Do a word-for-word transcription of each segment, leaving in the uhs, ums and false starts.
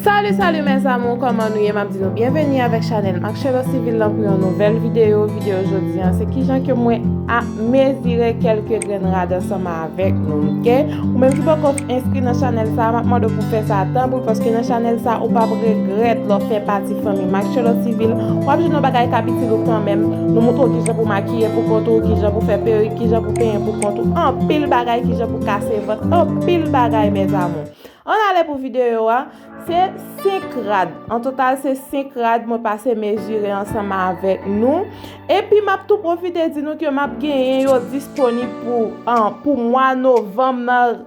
Salut, salut mes amours, kòman nou ye? M ap di nou byenveni avèk chanèl Marcello Civil lan pou yon nouvèl videyo. Videyo jodi an, se kijan ke mwen a mezire kèlke grenn rad ansanm avèk nou, ok? Ou menm ki poko enskri nan chanèl sa, m ap mande w pou fè sa tanpri, paske nan chanèl sa, ou p ap regrèt lè w fè pati fanmi Marcello Civil. W ap jwenn yon bagay k ap itil ou kanmenm. Nou montre w kijan pou makiye pou kont ou, kijan pou fè perik, kijan pou penyen pou kont ou. Anpil bagay, kijan pou kase vant, anpil bagay, mes amours. Ann ale pou videyo a. Se senk rad. An total, se senk rad mwen pase mezire ansanm avèk nou. Epi, m ap tou pwofite di nou ke m ap genyen yo disponib pou, an, pou mwa novanm nan,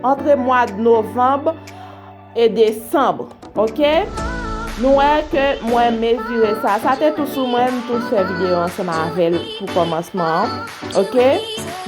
antre mwa novanm e desanm. Ok? Nou wè ke mwen mezire sa. Sa te tou sou mwen, m tou fè videyo ansanm avè l pou kòmansman an. Ok?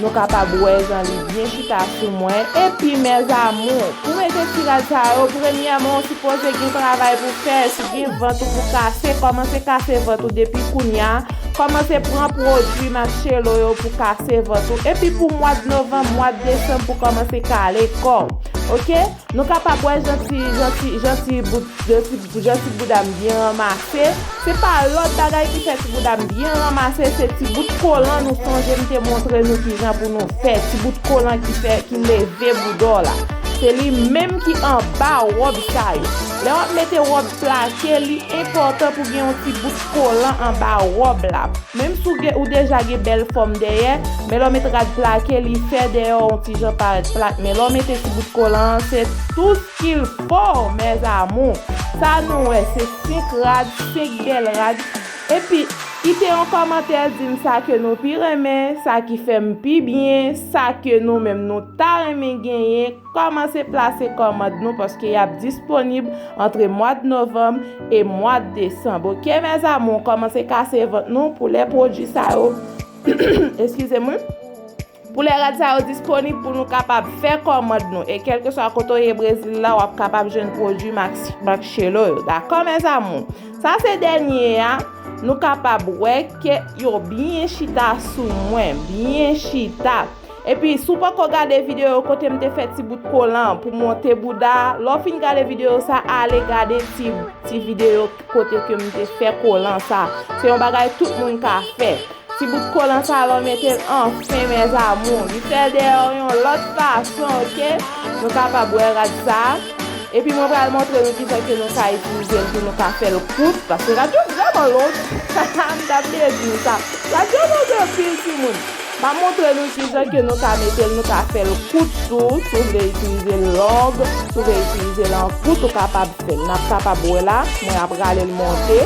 Nou kapab wè jan li byen chita sou mwen. Epi, mes amours, pou mete ti rad sa yo, premyèman, ou sipoze gen travay pou fè. Si gen vant ou pou kase, kòmanse kase vant ou depi kounye a. Kòmanse pran pwodui Marcello yo pou kase vant ou. Epi pou mwa novanm, mwa desanm, pou kòmanse kale kò w. Ok? Nou kapab wè jan ti, jan ti, jan ti bout, jan ti, jan ti bouda m byen ranmase. Se pa lòt bagay ki fè ti bouda m byen ranmase, se ti bout kolan nou sonje m te montre nou kijan pou nou fè. Ti bout kolan ki fè, ki leve bouda w la. Se li menm ki anba wòb sa yo. Lè w ap mete wòb plake, li enpòtan pou gen yon ti bout kolan anba wòb la. Menm si w gen, ou deja gen bèl fòm dèyè, men lè w met rad plake, li fè dèyè w yon ti jan parèt plat. Men lè w mete ti bout kolan an, se tout ce qu'il faut, mes amours. Sa nou wè, se senk rad, senk bèl rad. Epi, kite yon kòmantè, di m sa ke nou pi renmen, sa ki fè m pi byen, sa ke nou menm nou ta renmen genyen. Kòmanse plase kòmand nou, paske y ap disponib antre mwa novanm e mwa desanm. Ok, mes amours, kòmanse kase vant nou pou lè pwodui sa yo, eskize mwen, pou lè rad sa yo disponib pou nou kapab fè kòmand nou. E kèlkeswa kote w ye Brezil la, w ap kapab jwenn pwodui Max, Marcello yo. Dakò, mes amours? Sa se dènye a, nou kapab wè ke yo byen chita sou mwen, byen chita. Epi, si w poko gade videyo kote m te fè ti bout kolan pou monte bouda, lè w fin gade videyo sa, ale gade ti, ti videyo kote ke m te fè kolan sa. Se yon bagay tout moun ka fè. Ti bout kolan sa, lè w mete l anfen, mes amours, li fè dèyè w yon lòt fason, ok? Nou kapab wè rad sa. Epi mwen pral montre nou kijan ke nou ka itilize l pou nou ka fè l kout, paske rad yo vrèman long. M t ap bliye di nou sa. Rad yo long anpil, timoun. M ap montre nou kijan ke nou ka mete l, nou ka fè l kout tou. Si w vle itilize l long, si w vle itilize l an kout, ou kapab fè l. N ap kapab wè la, mwen ap rale l monte,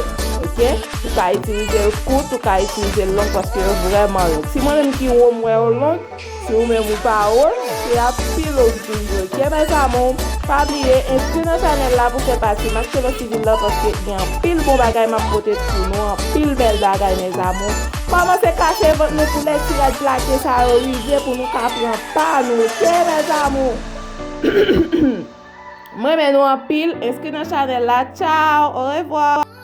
ok? Ou ka itilize l kout, ou ka itilize l long, paske yo vrèman long. Si mwen menm ki wo m wè yo long, si ou menm ou pa wo, se ap pi long toujou. Ok, mes amours, pa bliye, enskri nan chanèl la pou fè pati Marcello Civil la, paske gen anpil bon bagay m ap pote pou nou, anpil bèl bagay, mes amours. Kòmanse kase vant nou pou lè ti rad plake sa yo rive pou nou ka pran pa nou, ok, mes amours? M renmen nou anpil, enskri nan chanèl la. Tchao, orevwa.